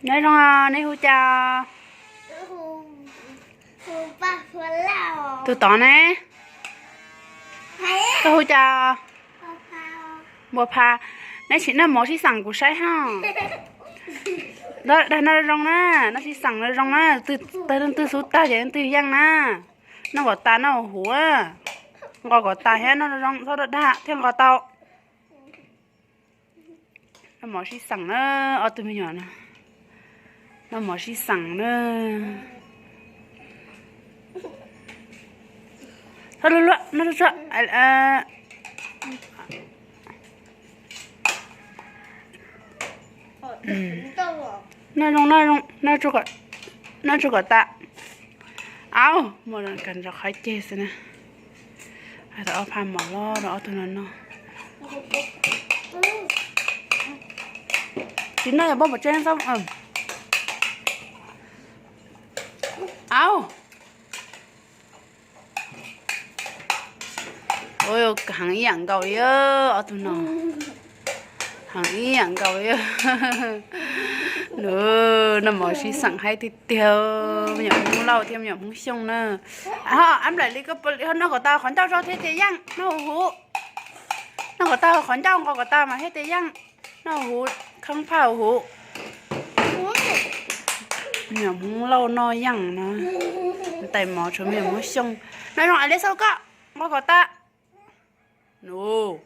Nyob zoo, neb hu cas? Tus tod ne? Koj hu cas? Npua Pha. Neb sim noj mov sib xeem kuv saib hos. Dag noj zoo na, noj sib xeem noj zoo na, leej twg xub tag ces leej twg yeej na. Noj kom tas noj huv, nqos kom tas thiab noj zoo txhob dag dag thiaj nqos tau. Noj mov sib xeem na, ob tug me nyuam no. Noj mov sib xeem na. Txhob luag luag, noj tsuag tsuag. Noj zoo, noj zoo, noj tsuag kom tas. Au, muaj kas ntsos qhov ceg xwb na. Hais tau ob phaj mov loj rau ob tug no noj. Tsis noj yog poj pom tseeb xwb. Au. Heev ib yam nkaus li, ob tug no. Heev ib yam nkaus li. Nws noj mov sib xeem haib tiag tiag, me nyuam Hmoob Lauj thiab me nyuam Hmoob Xyooj na. Ab nplaim li koj noj kom tau qhov ncauj zog thiab ces yeej noj huv huv. Noj kom tau qhov ncauj nqos kom tau mas thiab ces yeej noj huv huv, khoob phaj huv huv. Me nyuam Hmoob Lauj noj yeej no. Tais mov tshuav me nyuam Hmoob Xyooj. Noj zoo li xauj koj, nqos kom tau. Nus.